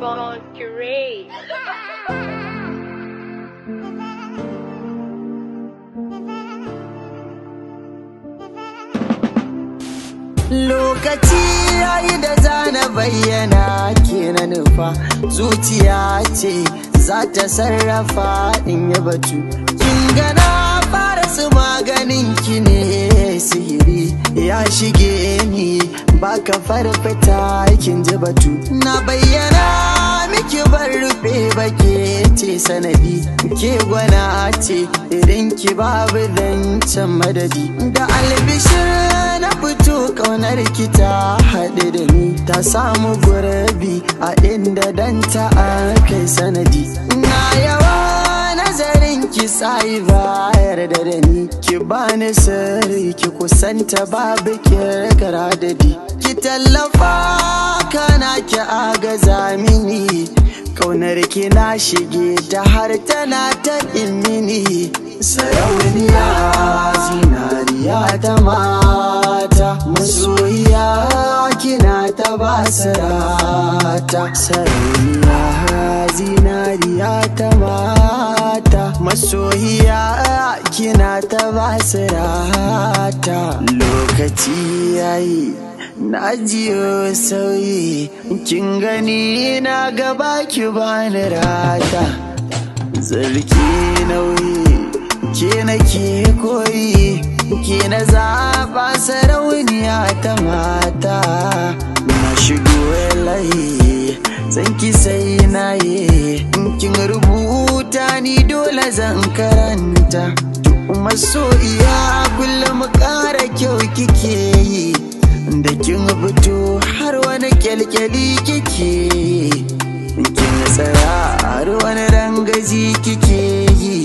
Monterey. Lokaci yayi da zana bayyana ke na nufa, zuciya ce za ta sarrafa in yi batu. Kin gana fara su maganin ki ne, sihiri ya shige ni baka farfita, kin ji batu. Na bayyana miki bar rufe bake ce sanadi, ke gwana ce irin ki babu zancen madadi. Da albishir na fito, kaunar ki ta haɗu da ni, ta samu gurbi a inda dan ta kai sanadi. Na yawa nazarin ki sai bayar da ni, ki bani sirri, ki kusanta babu kirkara dadi. Ki tallafa kana ki agaza mini, kaunar ki na shige ta har tana ta mini. Sarauniya, zinariya ta mata, masoyiya kina ta basirata. Sarauniya, zinariya ta mata, masoyiya kina ta basirata. Lokaci yayi na jiyo sauyi, kin gani na gaba ki bani rata. Zarki nauyi ke nake koyi, ke na zaɓa sarauniya ta mata. Na shigo layi zan ki sai na yi, in kin rubuta ni dole zan karanta. Masoyiya, kullum ƙara kyau kike yi, da kin fito har wani kyalkyali kike yi, kin tsaya har wani rangaji kike yi.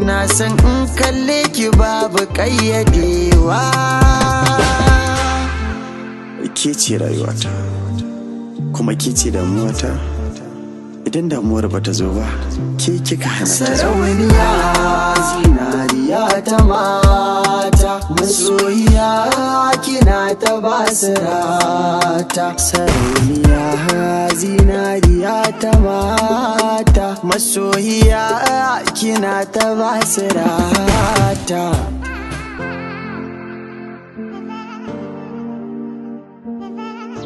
Na san in kalle ki babu ƙayyadewa. Ke ce rayuwata, kuma ke ce damuwata. Idan damuwar bata zo ba, ke kika hana ta zo. Sarauniya, zinariya ta mata, masoyiya kina ta basirata. Sarauniya, zinariya ta mata, masoyiya kina ta basirata.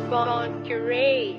Monterey.